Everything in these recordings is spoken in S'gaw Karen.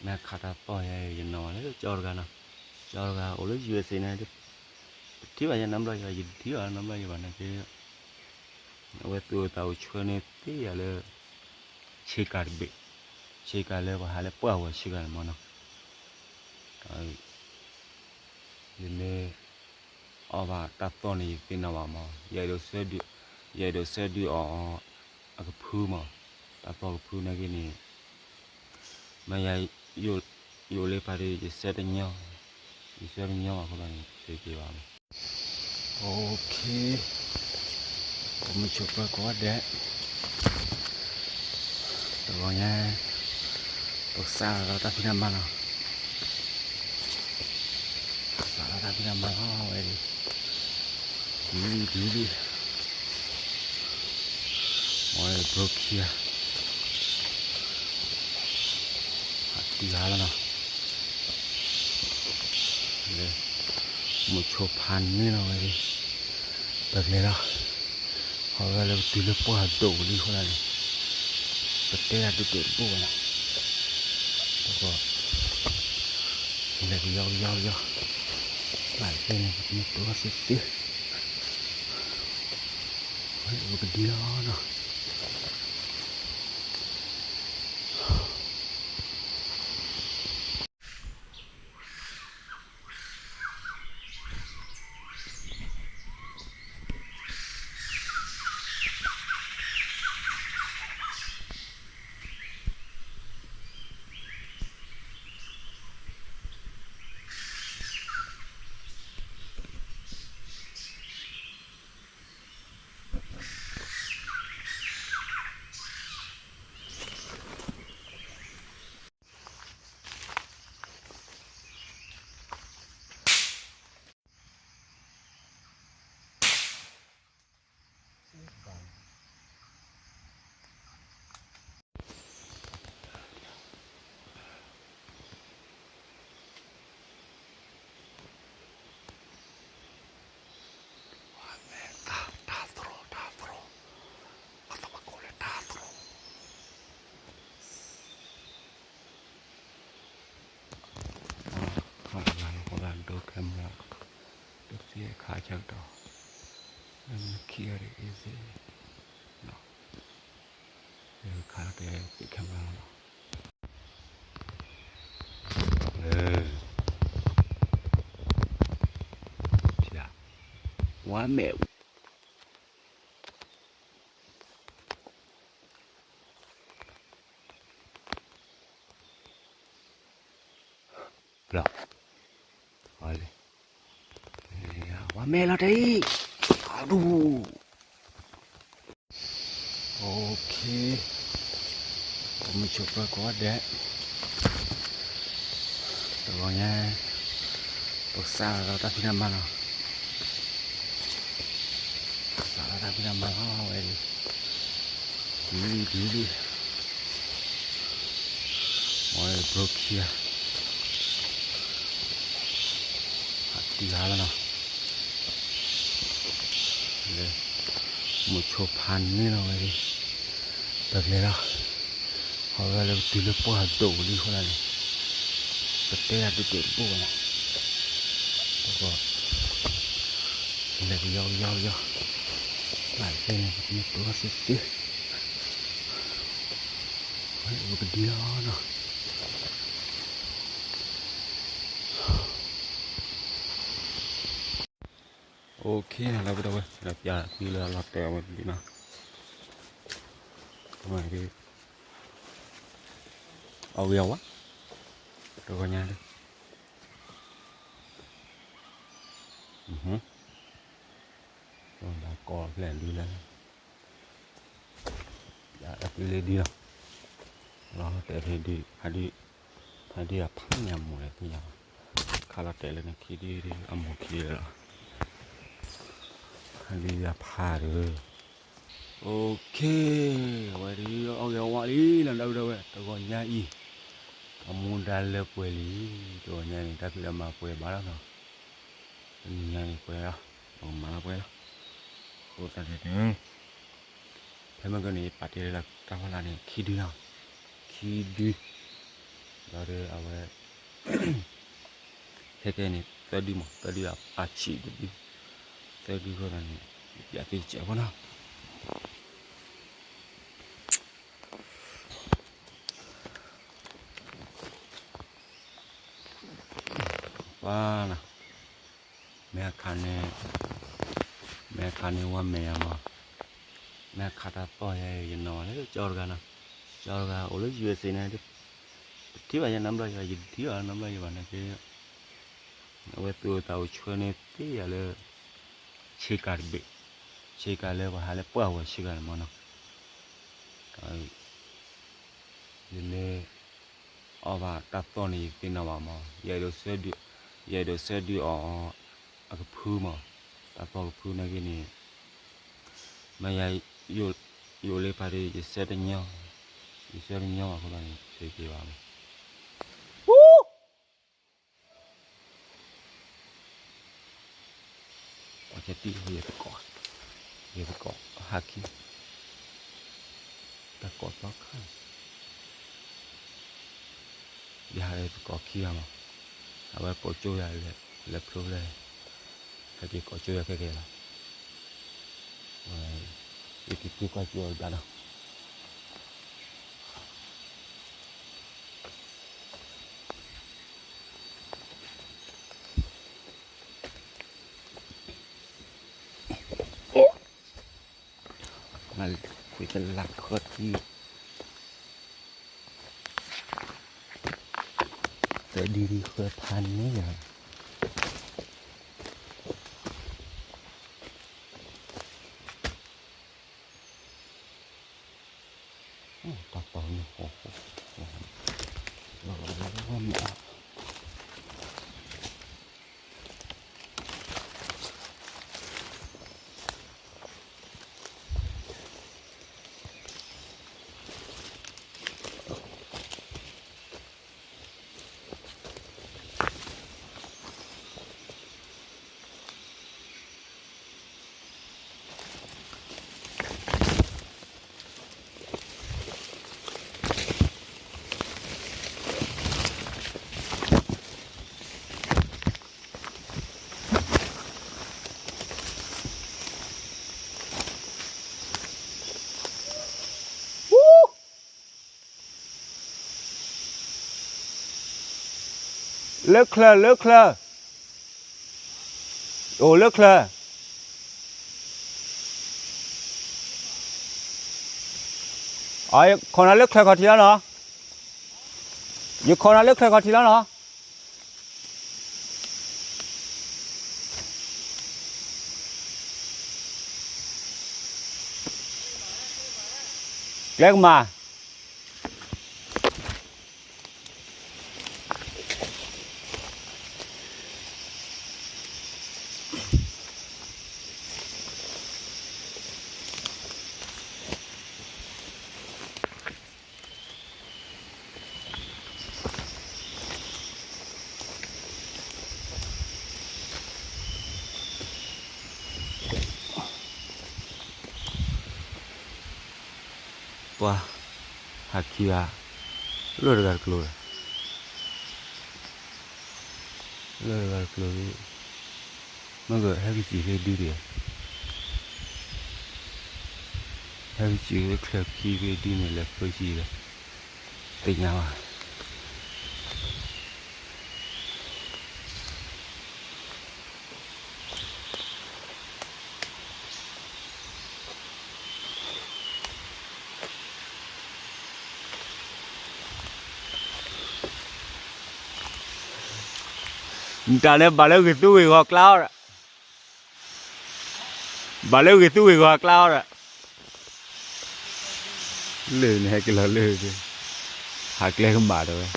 နခးတၢ်သီၣ်ယဲ ယနီၤလၢကၠီတဂၤနီၤ, ကၠီတဂၤအိၣ်လၢ ယူႇအ့စ့ၣ် န့ၣ်, တထံၣ်ဘၣ်ယဲနီတဘျီယံၤဘၣ်, ယတထံၣ်ဘၣ်နီတဘျီယံၤဘၣ်နာ်က့, အဝဲသူၣ်အိၣ်သးအိၣ်ဆှၢန့ၢ်သ့ယၤလၢ ဆ့ကၤတဘ့ၣ်, ဆ့ကၤလၢပှၤဟးလၢပှၢ်ဝဲဆ့ကၤန့ၣ်မးနီၤ, ယမ့ၢ် အီၣ်ဘၣ်တၢ်သီၣ်န့ၣ် ယသ့ၣ်နီၣ်ဘၣ်မး, ယအဲၣ်ဒိးဆၢဒုး, ယအဲၣ်ဒိးဆၢဒုးအီၤ အကဖုမး, တၢ်သီၣ်ကဖုနာ်က့န့ၣ်, မ့ၢ်ယၤ ယအိၣ်လၢပၤဒီး ယဆၢတညီ, ယဆၢတညီအဃိသတးန့ၣ် စ့က့ၤဘၣ်မး, အိၣ်ခ့, ပမုၢ်ဆိးပၢၤကိးဂၤဒဲး တဂီၤညါ ပကစးလီၤတၢ်ဖံးတၢ်မၤလီၤ, ပကစးလီၤတၢ်ဖံးတၢ်မၤလီၤဝဲဒၣ်, ဒ်လံ ဒ်လံ, အဝဲဘြိခံဂၤ ဟးတံၢ်ဂၤလီၤနီၤ, လၢ မုၢ်ဆိဖးန့ၢ်လီၤဝဲဒၣ်, ပကလဲၤလီၤ, အဝဲလၢပတုၤလၢပှၢ်ဒိၣ်လံအဃိသတးန့ၣ်, ပတဲတၢ်ဒိၣ်ဒိၣ်တဘိဘၣ်နီၤ, ပက လဲၤကယီကယီကယီ, ဘၣ်သ့ၣ်န့ၣ် ပမ့ၢ်တိၢ်သ့သ့, ပကဒံလီၤနီၤ. Camera, တသ့အခါဆၢကတီၢ် ခံဂၤဒ်အံၤသ့ ခါကဲသ့ camera လီၤ. ဝါမဲာ် ဘျီ ဝါမဲာ်လီၤတံၢ် အဒူ OK, ပမုၢ်ဆိးပၢၤကိးဂၤဒဲး တဂီၤညါ ပကစးလီၤတၢ်ဖံးတၢ်မၤလီၤ. စးလီၤတၢ်ဖံးတၢ်မၤလီၤဝဲဒၣ် ဒ်လံ ဒ်လံ အဝဲဘြိခံဂၤ ဟးတံၢ်ဂၤလီၤနီၤ လၢ မုၢ်ဆိဖးန့ၢ်လီၤဝဲဒၣ် ပကလဲၤလီၤ အဝဲလၢပတုၤလၢပှၢ်ဒိၣ်လံအဃိသတးန့ၣ် ပတဲတၢ်ဒိၣ်ဒိၣ်တဘိဘၣ်နီၤ ပက လဲၤကယီကယီကယီ ဘၣ်သ့ၣ်န့ၣ် ပကမ့ၢ်တိၢ်သ့သ့ ပကဒံလီၤနီၤ OK နီၤ လၢပဒီပုၢ်ဝဲၢ် ဒီးပျးသုလၢအလီၤတဲာ်အဝဲဒ်နီၤ အဝဲဒ် အီၣ်ဂ့ၤအီၣ်ဝါ တဂီၤညါဒ် ကီၢ်ဖျဲၣ်ဒ်လဲၣ် ယၤအသုလၢဒ်လီၤ လီၤတဲာ်ဖဲဒ် ဖးဒ် ဖးဒ်အဖးညၣ်မူၤလဲၣ်သ့ၣ်ညါဘၣ် ခါလီၤတဲာ်လၢနခံဒ်အမူၤခံလီၤ ဖးဒ်အဖးဒီး OK အဝဲဒ်အီၣ်ဂ့ၤအီၣ်ဝါလံလီၤ ဒီပုၢ်ဝဲၢ် တဂီၤညါအံၤ အမူဒါလၢပှဲၤလံ တဂီၤညါန့ၣ် တၢ်ဖံးတၢ်မၤပှဲၤဘၣ်လီၤနီၤ တနံၤညါန့ၣ်ပှဲၤလီၤ ပကမၤလီၤပှဲၤလီၤ အဃိသတးန့ၣ် ဖဲမ့ၢ်ကန့ၣ် ယပာ်တ့ၢ်လၢတၢ်ဖီလာ်န့ၣ် ခံဒုနီၤ ခံဒု ယ ဒီးအဝဲ ခဲကဲန့ၣ် သၢဒုမး သၢဒုအပာ်ဆံးတဒု သၢဒုဃီဒီးန့ၣ် ယပျးသုကစဲးဖိနီၤ ပှၤနီၤ မ့ၢ်အခါန့ၣ် မ့ၢ်အခါန့ၣ်ဝဲမဲာ်ယၤမး မ့ၢ်အခါတၢ်သီၣ်ယၤ ယနီၤလၢကၠီတဂၤနီၤ ကၠီတဂၤအိၣ်လၢ ယူအက်စ့ န့ၣ် တထံၣ်ဘၣ်ယၤနီတဘျီယၤ ယတထံၣ်ဘၣ်နီတဘျီယၤဘၣ်န့ၣ်က့ အဝဲသူၣ်အိၣ်သးအိၣ်ဆှၢန့ၢ်သ့ယၤလၢ ဆ့ကၤတဘ့ၣ် ဆ့ကၤလၢပှၤဟးလၢပှၢ်ဝဲဆ့ကၤန့ၣ်မးနီၤ ယမ့ၢ် အီၣ်ဘၣ်တၢ်သီၣ်န့ၣ် ယသ့ၣ်နီၣ်ဘၣ်မး ယအဲၣ်ဒိးဆၢဒုး ယအဲၣ်ဒိးဆၢဒုးအီၤ အကဖုမး တၢ်သီၣ်ကဖုနာ်က့န့ၣ် မ့ၢ်ယၤ ယအိၣ်လၢဖးဒိၣ် ယဆၢတညီ ယဆၢတညီဘၣ်အဃိသတးန့ၣ် စ့က့ၤဘၣ်မး ပှၤကတံၢ်ယသကိး ယသကိး ဟးခံ တၢ်ကိးသီခါ ယဟးသကိးခံဂၤမး အဝဲကိးကၠိယၤလဲၤဖျိလဲၣ် ဟဲက့ၤကိးကၠိယၤခဲကဲလီၤ ယက့ၤကွၢ်ကၠိအီၤတဘျီနီၤ ခွံတလးခီၣ်ထံး သၢဒုဃၢဖးန့ၣ်လီၤ တၢ်တီၤန့ၣ် လၢချၢ လၢချၢ အိၣ်လၢချၢ ယခိးနၤလၢချၢခီၣ်ထံးလီၤနီၤ ယခိးနၤလၢချၢခီၣ်ထံးလီၤနီၤ ကျဲကမၤ ပှၤ ဟးခံဂၤ လၢတဂၤတကျိၤဒီး လၢတဂၤတကျိၤဒီး မ့ၢ်ကဟဲကစံးဖဲဒုဒီး ဟဲကစံးဖဲချၢခံဖဲဒုန့ၣ် လဲၤဖၢဆံးဒီး သ့ၣ်ညါဘၣ် နတၢ်န့ၣ် ဘၣ်လၢဂ့ၤသူဂ့ၤဂီၤကျါအီၤဒီး ဘၣ်လၢဂ့ၤသူဂ့ၤဂီၤကျါအီၤဒီး လၢန့ၣ်ဟဲက့ၤလီၤလၢ ဟးကျဲကမၣ်တဲဝဲ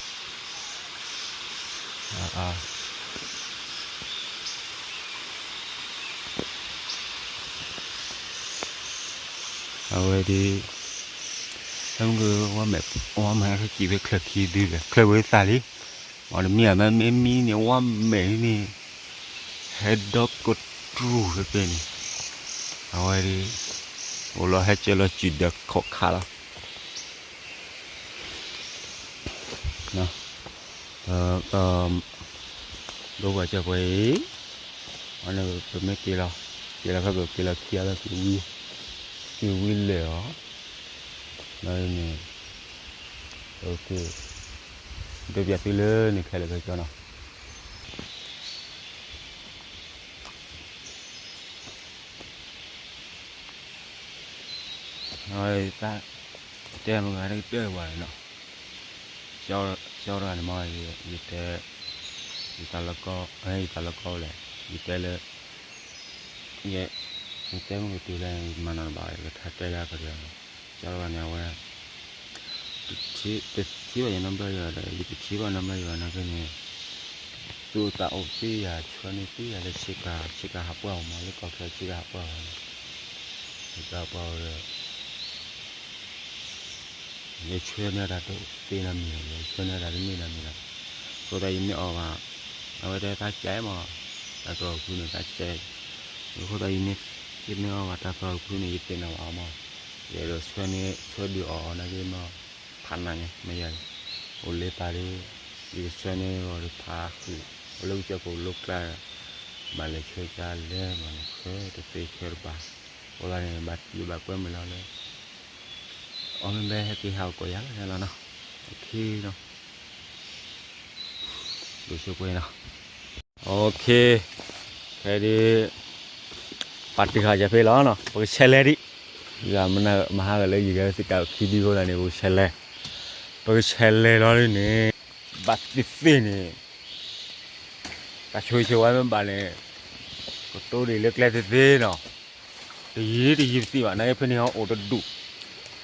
အဝဲဒ် ဟဲမ့ၢ်ဝဲမဲာ် ဝဲမဲာ်ဟဲက့ၤဖဲချၢခံဒုဒီး ချၢဝဲသးလံ မ့တမ့ၢ် မ့မ့ၢ်န့ၣ် ဝဲမဲာ်န့ၣ် ဟဲဒီကတြူၢ်ဖဲဖဲန့ၣ် အဝဲဒ် အိၣ်လီၤဟဲကၢလီၤစုဒီးခိးခးလီၤ နီၤ က ဒိပှၤစၢၤပှဲၤအံၤ, အန့ၣ်ပမ့ၢ်က့ၤလီၤ, က့ၤလီၤဖဲပက့ၤလီၤခံဂၤလၢက့ၤဝံ, က့ၤဝံလဲၣ်အီၤ, လၢန့ၣ်, ဒိပျးသုလၢန့ၣ်ခဲလၢာ်ခဲဆ့နီၤ. တဲမ့ၢ်ဂၤတကတၢၢ်ပှၤန့ၣ်နီၤ, ကၠီတဂၤန့ၣ်မ့ၢ်, ယတဲ, ယသးလၢကီၢ်, ယသးလၢကီၢ်လဲၣ်, ယတဲလၢ, ယ, ယတဲမ့ၢ်ကတုၤလဲၣ် ယမၤနီၣ်တဘၣ် ယကထါတဲယၤကဒီး, ကၠီတဂၤန့ၣ် အဝဲ တထံၣ်ဘၣ်ယနီတဘျီယၤဒီး ယတထံၣ်ဘၣ်နီတဘျီယၤနာ်က့န့ၣ်, သူၣ်သးအိၣ်သ့ယၤ ဆှၢန့ၢ်သ့ယၤလၢဆ့ကၤ ဆ့ကၤဟးပှၢ်အီၤမး လၢကီၢ်ချၢဆ့ကၤဟးပှၢ်အီၤ, ဆ့ကၤဟးပှၢ်အီၤဒီး ယဆှၢန့ၢ်တၢ်တသ့နီတမံၤလီၤ, ယဆှၢန့ၢ်တၢ်တန့ၢ်နီတမံၤလီၤ. အဃိသတးယမ့ၢ်အီၣ်ဘၣ်, အဝဲတဲသးကဲမး, တၢ်သရၣ်ဖုန့ၣ်သးကဲ, အဃိသတးယမ့ၢ်အီၣ်ဘၣ်တၢ်သရၣ်ဖုန့ၣ် ယသ့ၣ်နီၣ်ဘၣ်အီၤမး, ယအဲၣ်ဒိးဆှၢန့ၢ် ဆှၢဒုးအီၤနာ်က့မး, ဖးနးညါ မ့ၢ်ယၤ, အိၣ်လၢပၢ်ဒီး, ယကဆှၢန့ၢ်အီၤဒီးဖးဃုာ်, အိၣ်လၢကစၢၢ်ခိၣ်လိကျါ, ဘၣ်လဲၤဆှၢကါလဲၣ်မးန့ၣ် ဆှၢတသ့ဆှၢတဘၣ်, အဃိသတးန့ၣ် ယဘၣ်ကွဲမုာ်လီၤလၢ အီၣ်မ့ၢ်ဘဲဟဲက့ၤဟးဂီၤကိးယၤလီၤနီၤ, အခံနီၤ, ဒိၣ်ဆိကွဲနီၤ, ခဲဒုး, ပာ်တံၢ်ဃာ်ယၤဖဲလီၤနီၤ ပကဆဲးလဲၤဒံး, ယမဟါဂၤလၢယဂဲၤသ့ၣ်တၢ်ခံဒုအဃိသတးန့ၣ် ပကဆဲးလဲၤ, ပကဆဲးလဲၤလီၤဒ်န့ၣ်, ဘၣ်သ့ၣ်သ့ၣ်န့ၣ် တၢ်ဆိဆိဝဲမ့ၢ်ဘၣ်န့ၣ်, ကတိၤဒံးလၢကျဲသ့ၣ်သ့ၣ်နီၤ, တယံၤတယံၤပသ့ၣ်ဘၣ် နာ်က့ဖဲန့ၣ်ဟီအိၣ်တဒူၣ်,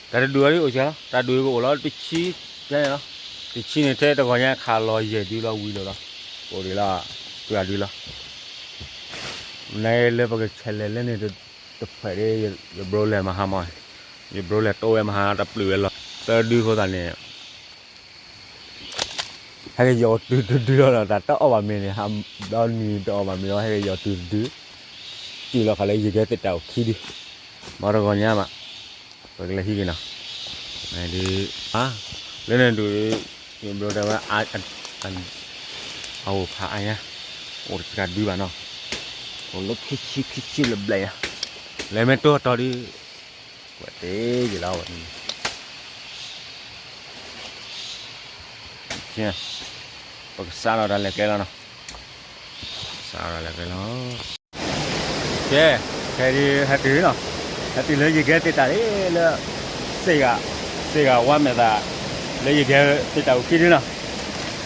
တၢ်တဒူၣ်အံၤအိၣ်စှၤလီၤ တၢ်ဒူၣ်အံၤကအိၣ်လီၤတဆံ, ဖဲန့ၣ်လီၤ, တဆံန့ၣ်ထဲတဂီၤညါခးလီၤယဲၢ်ဒုလီၤဝံၤလီၤလီၤ, အိၣ်ဒံးလီၤ, ပှၤဒုလီၤ, နာ်က့လၢပကဆဲးလဲၤလၢန့ၣ်တဖျၢၣ်ဒီး ယဘျိလဲၤမဟါမး, ယဘျိလဲၤတိဝဲမဟါတပျုာ်ဝဲလီၤ, သၢဒုအဃိသတးန့ၣ် ဟဲက့ၤယီၤတုၤတဒုလီၤနီၤ တၢ်တအီၣ်ဘၣ်မ့ၤန့ၣ် ဟးဘျီနံၤတအီၣ်ဘၣ်မ့ၤလီၤ ဟဲက့ၤယီၤတုၤတဒု, တုၤလီၤခးလၢယဂဲၤသ့ၣ်တၢ်အိၣ်ခံဒု, မ့ၢ်တဂီၤညါဘၣ်, ပကလဲၤဟံးက့ၤနီၤ, ဒ်, လၢန့ၣ်ဒုး, ယဘျိတဲဝဲ, အအိၣ်ဖးအါညါ, အိၣ်တကးဒုဘၣ်နီၤ, အိၣ်လၢခံဆံခံဆံလၢဘျဲၣ်ညါ, လဲၤမ့ၢ်တိၢ်တီၤဒုး ကွဲးတ့ၢ်ယလီၤဝဲန့ၣ်, ပကစးထီၣ်တၢ်လဲၤကျဲလီၤနီၤ, စးထီၣ်တၢ်လဲၤကျဲလီၤ, ကဲ, ခဲဒုးဟဲတုၤနီၤ, ဟဲတုၤလၢယဂဲၤသ့ၣ်တၢ်လံလၢ, စ့ၢ်ဂၤ, စ့ၢ်ဂၤဝါမဲာ်သၣ်, လၢယဂဲၤသ့ၣ်တၢ်အိၣ်ခံဒုနီၤ,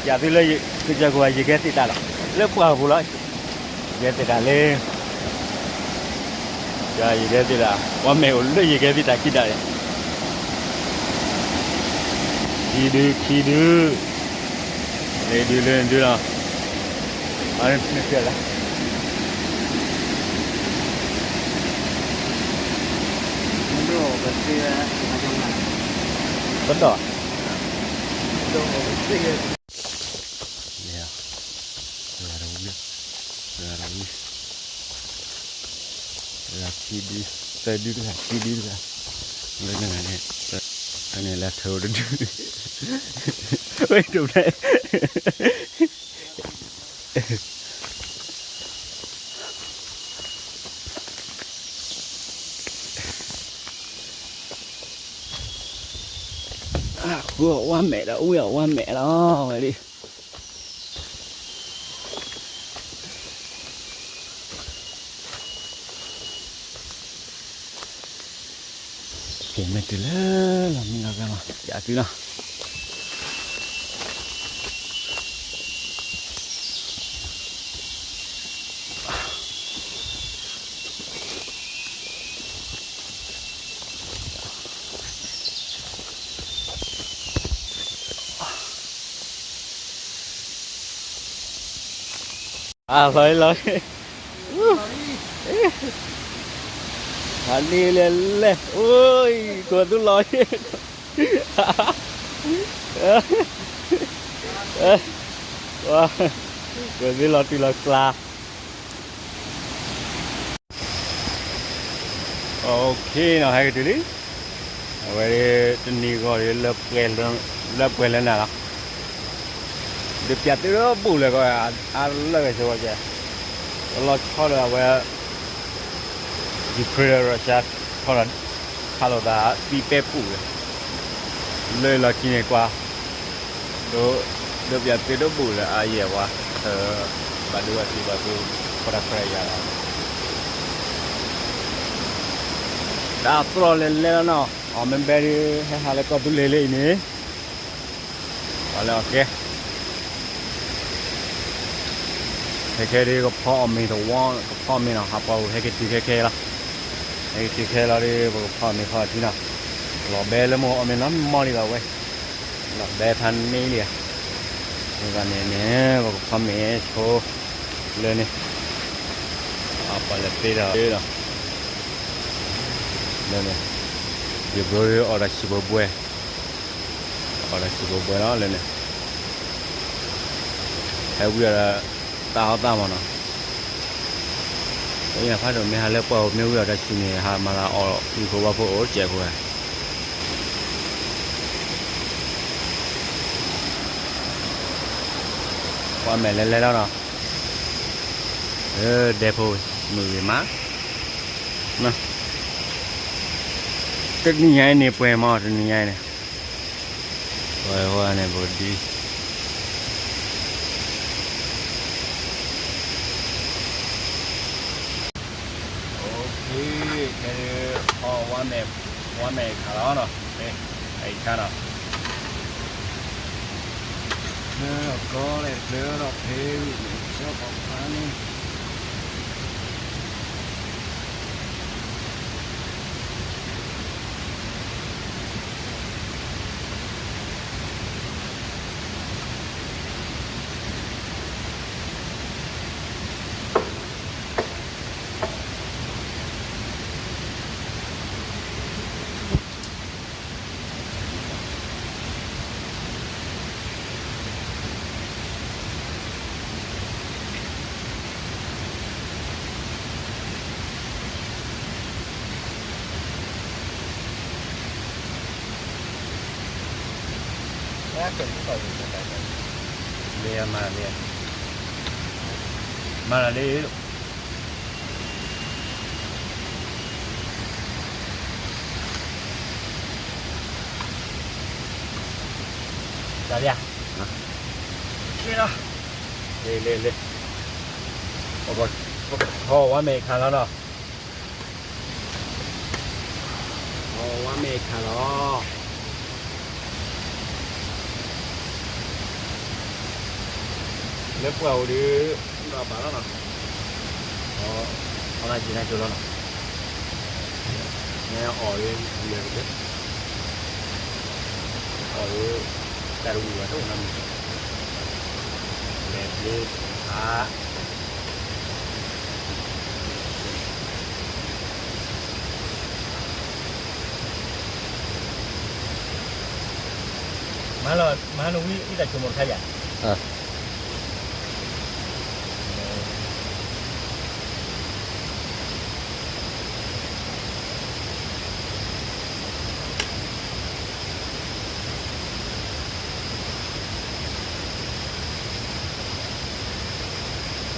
ယသုလၢ, ကစၢၢ်ခိၣ်ယဂဲၤသ့ၣ်တၢ်လီၤ, လၢပှၢ်ပူၤလီၤ, ယဂဲၤသ့ၣ်တၢ်လံ ယဂဲၤသ့ၣ်တၢ်, ဝါမဲာ်အိၣ်လၢယဂဲၤသ့ၣ်တၢ်ခံဒၣ်န့ၣ်, ခံဒု, ခံဒု, လၢဒု, လၢဒုလီၤ, အန့ၣ်လီၤ, ပဒီး လၢ, လၢ, လၢခံဒု, သၢဒုတဂၤ, ခံဒုတဂၤ, လၢန့ၣ်, လၢန့ၣ်လၢထၢအိၣ်တဒု, ဝဲဒိးဖျဲၣ် အဃိဝါမဲာ်ဒီး ဝံၢ်အီၣ်ဝါမဲာ်လီၤ ဝဲဒၣ် ကဲမ့ၢ်တုၤလၢလီၤမံလီၤကလီၤ ယၤသုလီၤ အလီၤလီၤ ဟးန့ၢ်လဲၣ်လဲၣ် အိ ကွၢ်သူလီၤ ကွၢ်သူလီၤတုၤလီၤကျါ OK နီၤ ဟဲက့ၤတုၤလံ အဝဲတနံၤဂီၤဒီး လၢပှဲၤလၢနၤလီၤ ဒုးပျးသ့ၣ်ဒီးဘူၣ်လဲၣ်ကီး အါလၢဂ့ၤဆိဝဲကဲ, တလီၤဆီဒီးအဝဲ Ukraine ဒီး Russia ခီလီၤ ခးလိာ်သးသံပဲပူၣ်ဝဲ, လၢလီၤခံန့ၣ်ကွၢ်, ဒုးပျးသ့ၣ်ဒီးဘူၣ်လၢအယဲၢ်ဝါ, ဘၣ်ဒိဘၣ်ထံးဘၣ်ဒိ ခီတၢ်ခွဲးယာ်လီၤ, တၢ်သြီၣ်လဲၤလဲၤလီၤနီၤ, အီၣ်မ့ၢ်ဘဲဒုး ဟဲဟးလၢကီၢ်သူလ့ၤလၢအံၤန့ၣ် ပှၤလၢအီၣ်ကဲ, ခဲခဲဒုး ကဖီအီၣ်မ့ၤတဝီ, ကဖီအီၣ်မ့ၤနီၤ, ဟးပှၤအိၣ်ဟဲက့ၤတုၤခဲခဲလီၤ, ဟဲက့ၤတုၤခဲလီၤဒီး ပကဖီအီၣ်မ့ၤဖီအီၣ်ထံနီၤ, လီၤဘဲလၢမိၢ်အီၣ်မ့ၤနီတမံၤလံဘၣ်ဝဲ, လီၤဘဲဖးန့ၣ်လံဧါ, န့ၣ်ဘၣ်န့ၣ်န့ၣ် ပကဖီမ့ၤဆိ လၢန့ၣ်, အပှၤလဲၤသ့ဒီးလီၤ, လၢန့ၣ်, ယဘျိဒုးအီၣ်တၢ်ဆံးဘှဲဘှဲ အီၣ်တၢ်ဆံးဘှဲဘှဲလီၤလၢန့ၣ်, ဟဲဝံအီၣ်ဒီး တၢ်ဟီၣ်တၢ်မၤနီၤ, ပှၤဖးဒိၣ်မ့ၢ်ဟးလၢပှၢ်ဧိၤ မ့ၢ်ဝံအီၣ်တၢ်ဆံးန့ၣ် ဟးမၤသးအီၣ်အံၤဖိဘၣ်ဖိအိၣ်စဲးဖိဝဲ, ပှၤမဲာ်လဲၤလဲၤလီၤနီၤ, ဒဲဖိမုၢ်ဂ့ၤမး, တနံၤညါအံၤန့ၣ် ပှဲၤမး တနံၤညါအံၤန့ၣ်, ပှဲၤဝဲန့ၣ် ပကဒံ OK, ခဲဒုး အီၣ်ဝါမဲာ်, ဝါမဲာ်ခါလီၤနီၤ, အံၤခါနီၤ, လၢကီလဲၣ် ကျၢဒီးဖဲဝံၤန့ၣ် ကၠီပီၤဖးန့ၣ် မၤလီၤလံ, တၢ်လံဧါ, လံလီၤ, လံလံလံ, ဟီဝါမဲာ်ခါလီၤနီၤ, ဟီဝါမဲာ်ခါလီၤ လၢပှၢ်အိၣ်ဒီး ဒီးဘၣ်လီၤနီၤ, အီၣ်နၢ်က့ၤနၢ်ကၠိလီၤနီၤ, မ့ၢ်အီၣ်ဒီး လဲၤကတၢၢ်, အီၣ်ဒီး တၢ်တဝံၤဘၣ်တအိၣ်နီတမံၤ, လဲၤ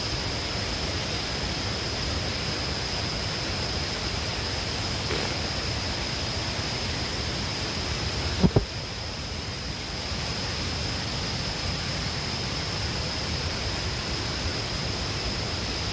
ဘျ့ဖး မၤလီၤ မၤနဝံၣ်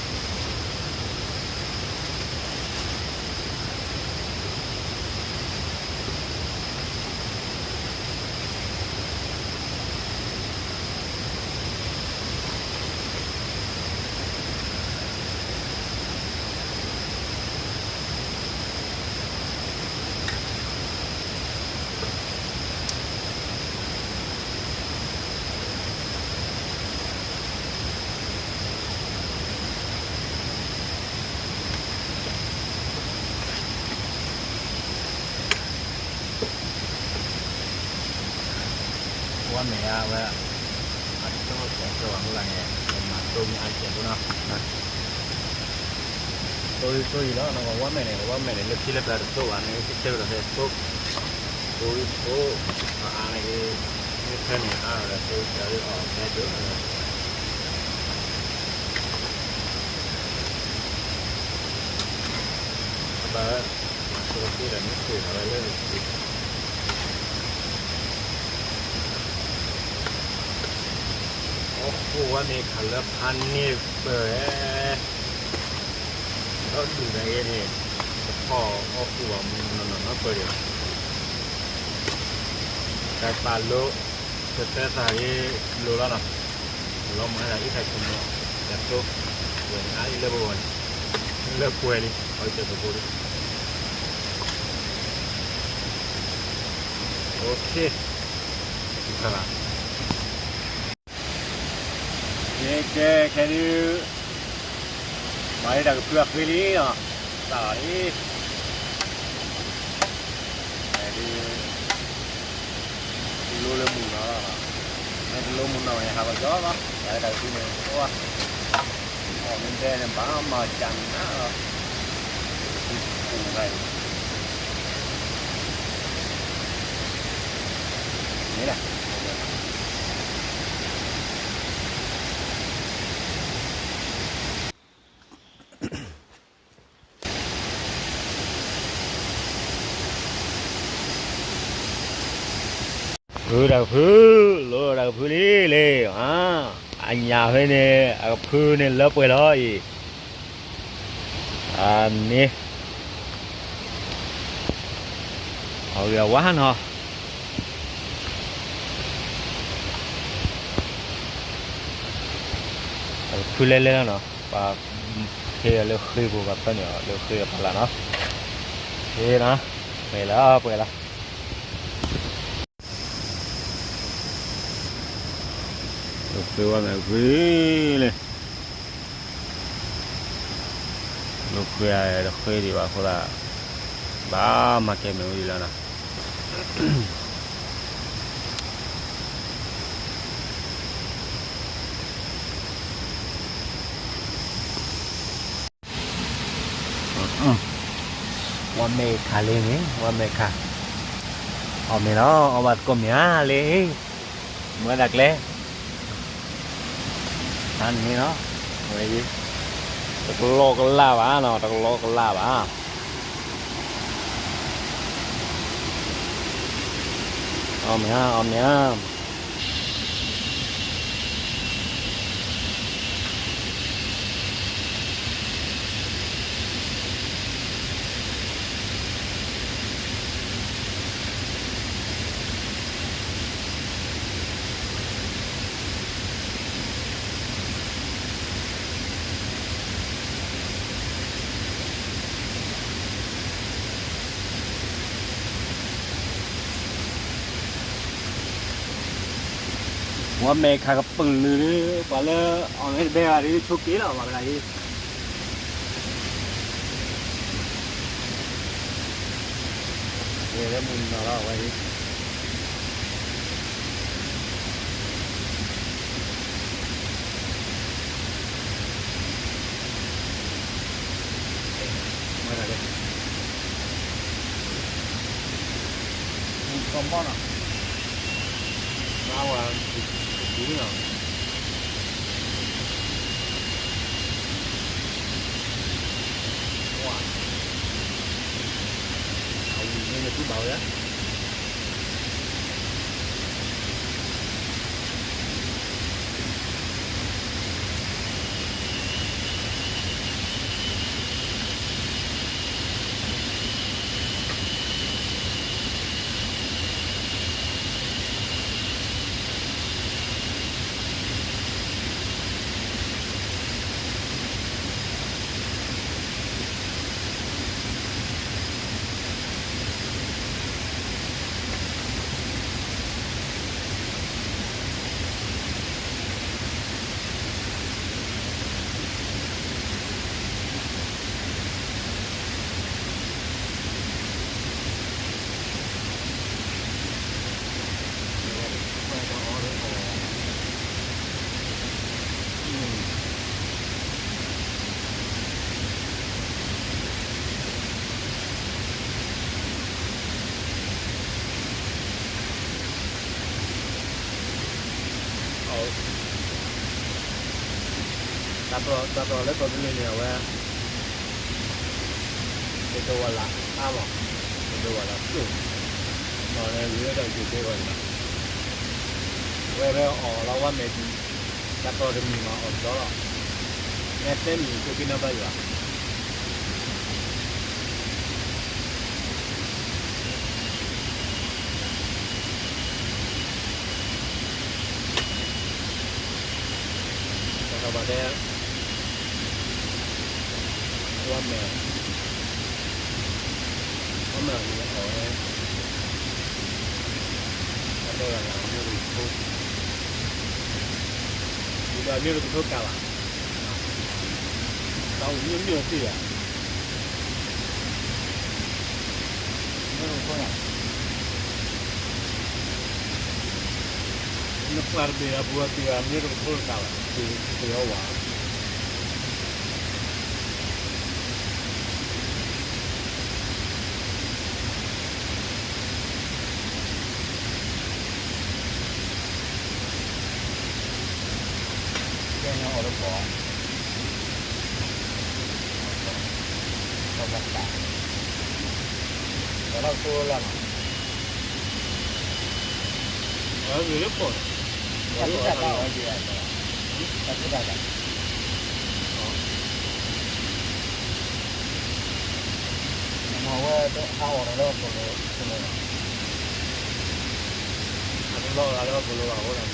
အံၤတၢ်ဆိကမိၣ်တခါယၤ, ဝါမဲာ်အဝဲ အတၢ်ကီၢ်ကီၢ်ဝဲမုၢ်ဂၤန့ၣ် ပမၤတိၢ်မ့ၢ်အါစဲးဖိနီၤ, တိၢ်တိၢ်အံၤလီၤ နကဝါမဲာ်န့ၣ် ဝါမဲာ်န့ၣ် လၢခံလၢပျၢၤတတိၢ်ဘၣ်န့ၣ် ကဆၢကတီၢ်ဖဲတိၢ်, တိၢ်အံၤတိၢ်, အါန့ၣ်က့ၤ, မ့ၢ် ဖဲန့ၣ်အါဝဲဒၣ် သိကၢ်လၢအီၣ်ဖဲဒိၣ်ဝဲဒၣ် အဘၣ်ဝဲ မၤဆိကတ့ဒီးမ့ၢ်ဃ့ၢ်ထီၣ်ဝဲလၢ အီၣ်ဃိၣ်ဝဲမ့ၢ်ခးလၢဖးန့ၢ်ပၢၢ်ဧဲ, ဒီးဒုၣ်ဒါအံၤန့ၣ် တဖီၣ်အီၣ်ဃိၣ်ဘၣ်မူနီၢ်နီၢ်နီၢ်ပၢၢ်ဒံးဘၣ်, တၢ်ပာ်လိ တသၢသၣ်ဂ့ၤလိၤလီၤနီၤ, လီၤမၤဒၣ်အံၤတၢ်ဆိကမိၣ် တၢ်သိ ဝဲန့ၣ်အါလံလၢပဂီၢ်န့ၣ်, လၢပှဲၤလံ အီၣ်ကၢၢ်သကိးလံ, အိၣ်ခ့, တၢ်ဘၣ် ကဲ ကဲ ခဲဒုး မၤလၢတၢ်ကဖုအဃ့လံနီၤ, စးလီၤလံ, ဒုး လိလၢမုၢ်နီၤလီၤ, မ့ၢ်တလိမုၢ်နီၤ ယဟးကစီဒီး ယၤလၢတၢ်ကဖုန့ၣ် အိၣ် အီၣ်မ့ၢ်ဒဲန့ၣ် ဘၣ်မၤကၢ်နးလီၤ, ကဖုပူၤခါအံၤ န့ၣ်လီၤ ဖုတၢ်ကဖု, လိတၢ်ကဖုလံလံ, အညၣ်ဖဲန့ၣ် အကဖုန့ၣ်လၢပှဲၤလီၤအံၤ, အန့ၣ် အဝဲအဝါနီၤ, အကဖုလဲၤလဲၤလီၤနီၤ, ပှၤဟဲလၢဃ့ပူၤ ပှၤဖၢနုာ်အီၤလၢဃ့အဖီလာ်နီၤ, ဟဲနီၤ, ပှဲၤလီၤ ပှဲၤလီၤ လိဃ့ဝဲမ့ၢ်ကွံာ်လံ, လိဃ့တဃ့ဒံးဘၣ်အဃိသတး, ဘၣ်မၤကဲမ့ၢ်ဝံၤလီၤနီၤ. ဝဲမဲာ်ခးလံန့ၣ် ဝဲမဲာ်ခး, အီၣ်မ့ၤလီၤ အီၣ်ဘၣ်သကိးမ့ၢ်ဧါလံ, မ့ၢ်ဝဲဒၣ်ကျဲ, တၢ်န့ၣ်နီၤ, ဝဲအံၤ, တကလီကလၢ်ဘၣ်နီၤ တကလီကလၢ်ဘၣ်, အီၣ်မ့ၤဧါ အီၣ်မ့ၤဧါ. ဝဲမဲာ်ခးကပုာ်လုာ်ဒုး ပှၤလၢအီၣ်မ့ၤတဘဲဘၣ်ဒုး ဆိးက့လီၤ ပှၤကဒါအံၤ, လၢမုၢ်နီၤလီၤဝဲအံၤ မၤတၢ်လဲၣ်, မုၢ်ကီၢ်မီၢ်နီၤ, မၤဝဲတဒုနီၤ, အဝံၤန့ၣ်သူဘၣ်ဝဲ Thank you. တၢ်တြီၢ်လၢကီၢ်သူလ့ၤန့ၣ် အဝဲ တဒိဝဲလၢအါမး, တဒိဝဲလၢကျိၣ်, ဒီးလၢဂ့ၤဒီးက့ၤက့ၤဝဲန့ၣ်လီၤ. အဝဲဖဲအီၣ်လီၤဝါမဲာ်ဒံး, တၢ်တြီၢ်တမံၤမးအီၣ်တဘျီလီၤ. မ့ၢ်သၢမံၤက့ၤက့ၤနီၢ်ဘၣ်ယွၤ တၢ်တဘၣ်တဲ ဝါမဲာ်, ဝါမဲာ်န့ၣ်အီၣ်ဝဲ, တၢ်တဲဘၣ်လၢအမ့ၢ်ရူၣ်ကထိ, ဒ်သိးအမ့ၢ်ရူၣ်ကထိကးဘၣ်, တၢ်အိၣ်မ့ၢ်မ့ၢ်အီၤသ့ဧါ, မ့ၢ်ရူၣ်ကထိန့ၣ် နပှၤတဘ့ၣ်အပူၤအသ့ၣ်အမ့ၢ်တကထိတကးဘၣ်, သ့ၣ်အီၤဝဲ ကဲန့ၣ်အီၣ်လၢပီၢ်, ပီၢ်ဘၣ်တၢ်, ပီၢ်လၢကထိလၢနီၤ, အဂ့ၢ်လၢပီၢ်, တၢ်သ့တၢ်ဘၣ်အီၤက့ၤ, တၢ်သ့တၢ်ဘၣ် မ့ၢ်ဝဲဟးအီၣ်တၢ်လၢအပီၢ်လီၤ, အတလီၤဂာ်လၢအပီၢ်လီၤဘၣ်အဃိန့ၣ်, အယွၤလ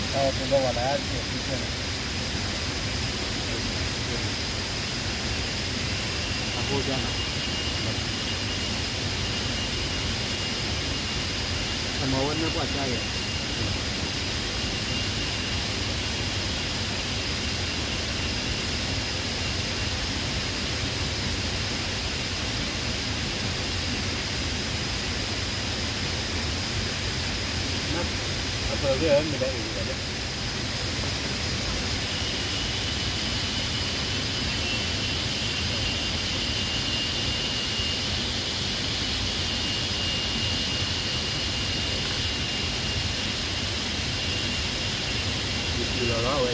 ီၤ, ကမၤသး ဝါ ဝံၤကီၢ်မီ တၢ်ဝဲသ့ၣ်ဒီးဝဲလၢအစ့ၢ်ကီးန့ၣ် အဃိကန့ၣ် အမၤဝဲန့ၢ်ပှၤကါယဲၢ် အပၢ်ဂ့ၢ်မ့ၢ်ဒၣ်အ့ၣ်ဂ့ၢ်ဘၣ်လၢ ယထံၣ်လီၤလီၤဝဲ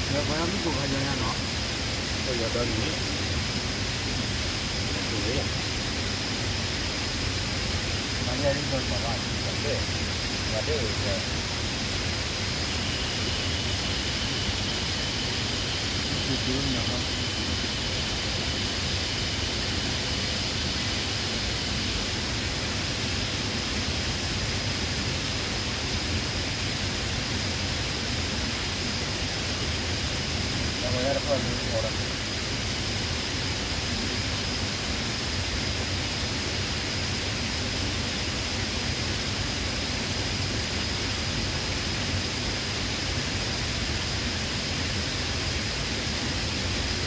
အံၤ မ့ၢ်ပှၤမုၣ်ဖိခွါညီညါနီၤ အိၣ်ယီၤဒီနံၤ မၤန့ၢ်အံၤ ပှၤဘၣ် ပှၤတဲ ပှၤတဲ မုၢ်က့ၤက့ၤအိၣ်ညီလီၤ မုၢ်က့ၤက့ၤအိၣ်ညီလီၤ မုၢ်က့ၤက့ၤအိၣ်ညီလီၤ မုၢ်က့ၤက့ၤအိၣ်ညီလီၤ ကွၢ်လၢအီၣ်တၢ်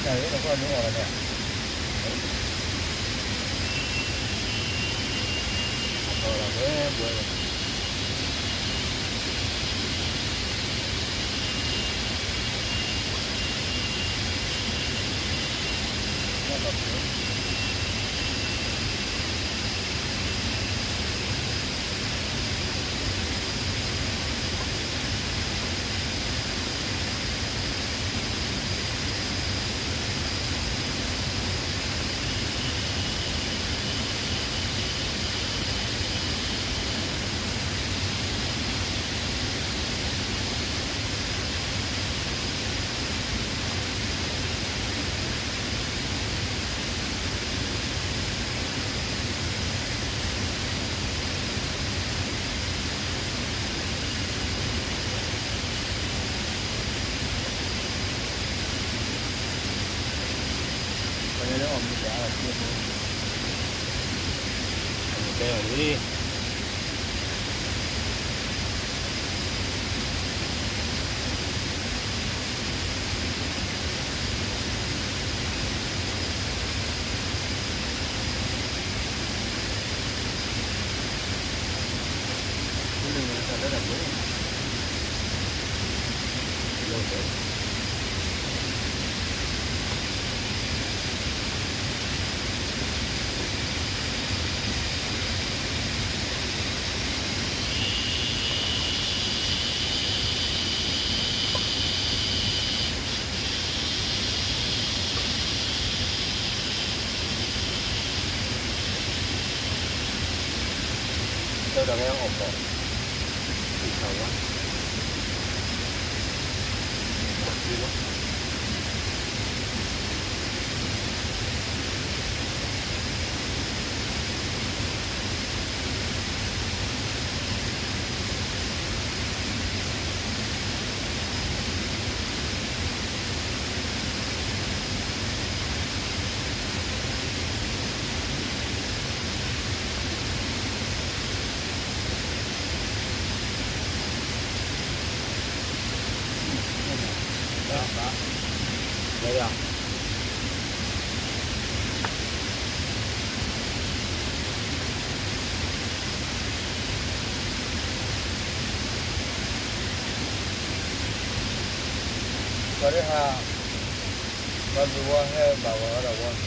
တၢ်ဂ့ၢ်တကွၢ်လၢအီၣ်တၢ်န့ၣ် အီၣ်တၢ်လၢပှဲၤ ပှၤလၢအီၣ်မ့ၤတၢ်အါတက့ၢ်ဖိ အမ့ၢ်တဲအီၤလံ တၢ်ကဲအီၣ်ဘီၣ် အံၣ်ခးဝါ အံၣ်ဝါ ပှၤဒၣ်ဟး ပှၤဘျုးဝဲဟဲဘၣ်ဝဲအီ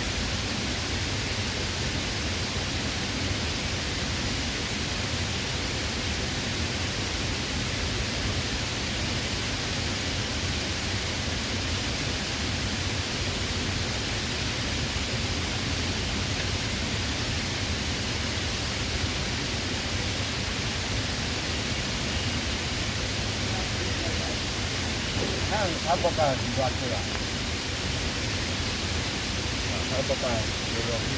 ၣ်တၢ်ဝဲ မ့ၢ်ဟးဂီၤကၠိ ဟးဘၣ်ကၢ်ဒံးဘၣ်ကၢ်လီၤ ဟးဘၣ်ကၢ်လီၤလီၤ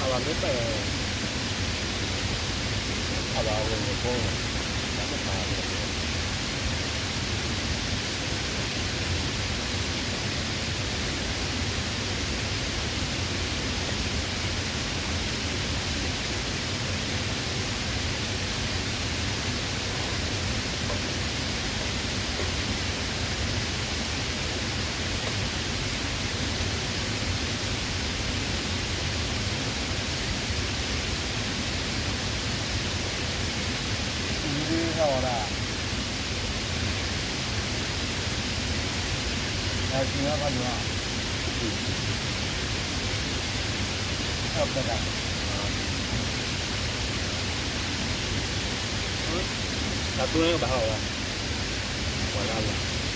အဝဲမ့ၢ်ပဲ အဝဲအဝဲန့ၣ်ဖိ တၢ်မ့ၢ်ပာ်ဝဲ အံၤဒုးဟဲအီၣ်ဒၣ် ဟဲက့ၤဝဲဖးဒိၣ်ဧါ, ဟဲအီၣ်ဖျဲၣ်တၢ်, အၢ, တၢ်သူန့ၣ်ကဘၣ်ဟီၣ်ဝဲ, ပှၤလၢအလီၤ, တ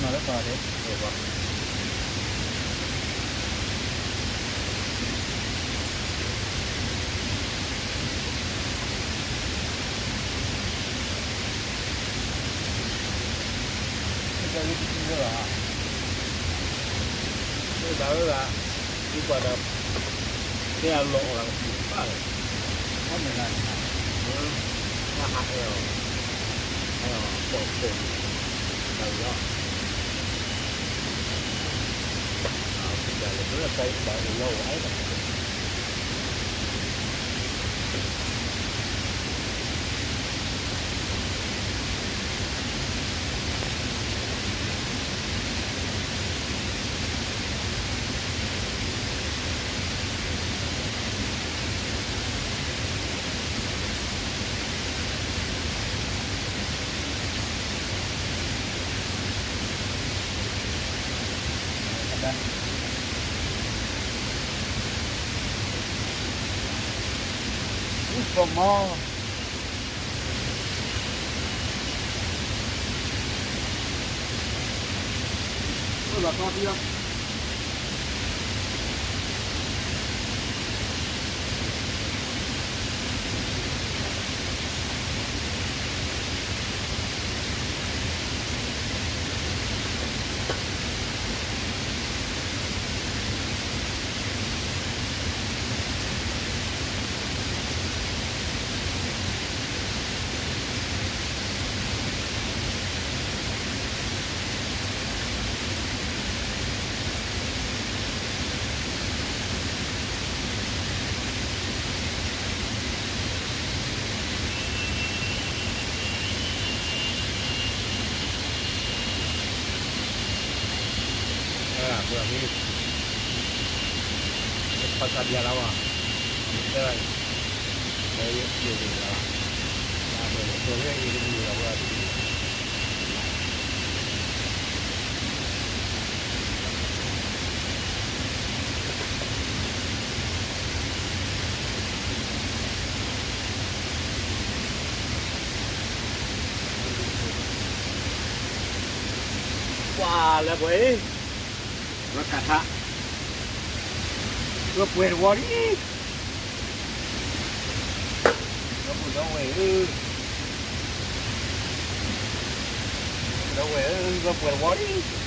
ၢ်ကီၢ်လီၤအိၣ်နီၤလၢတီၤဒဲး, ဘၣ်ဝဲဒၣ်, ဒ်ပှၤဒီး, တဲအလီၤအီၣ်လၢကပူၤဘၣ်လီၤ, တၢ်ဟးအဲၣ်အီၤ, အဲၣ်အီၤပိာ်ခိၣ်, တၢ်လီၤ, တၢ်လီၤ, တၢ်လီၤ, အူကီၢ်မီ, အိၣ်လီၤတီတံၢ်လီၤ. ပှၤလၢပှဲၤ, ဝဲကထါ, ဝဲပှဲၤတဝီလံ, ဒီပုၢ်ဒီဝဲၢ်ဧၢ, ဒီဝဲၢ်ဧၢ, ဝဲပှဲၤတဝီလံ.